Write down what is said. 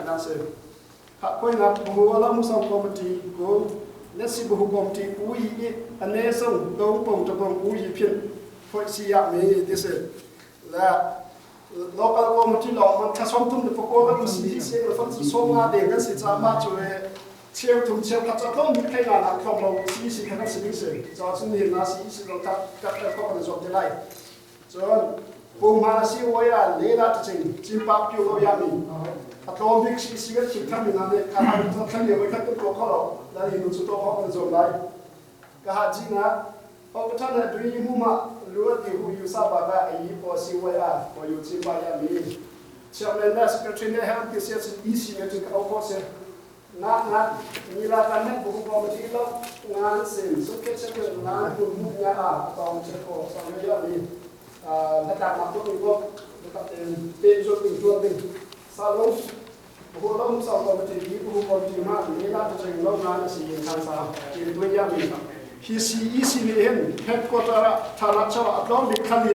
na se kha koi na bu ala mu sang committee ko na si bu committee u yi ane song dong pong ta pong u yi phin phoi si ya mi ti se la local committee long man tha som thum le ko kan si hi se le fon som nga de kan si cha ma chu e cheu thum cheu khat cha tlom thai na na tlom lo si si kha si ding se cha chu ni na si si lo ta ka ta ko kan zom te lai cun pu ma si wo ya le la ta ching chin pa pyu lo ya mi a tlom bik si si kan chim tham mi na ne ka ha ta than ye khat ko kho lo la hi nu chu to kho kan zom lai ka ha ji na o ka than na dui mu ma luat ti hu yu sa ba ga ai po si wo ya po yu chin pa ya mi chairman na secretary ne han ti se si si ne ti ka ko se na na ni la kan ne bu ko ma ti lo ngan sin su ke che ke ngan bu mu nya a tong che ko sa me ya mi a na ta ma to ni ko ta te pe jo tin tuan tin sa lo bu lo mu sa ko ma ti bi bu ko ti ma ni la ta cheng lo ngan si yin khan sa ti tu ya mi hi si i si ni hen headquarter tha la cha atlom bi khali.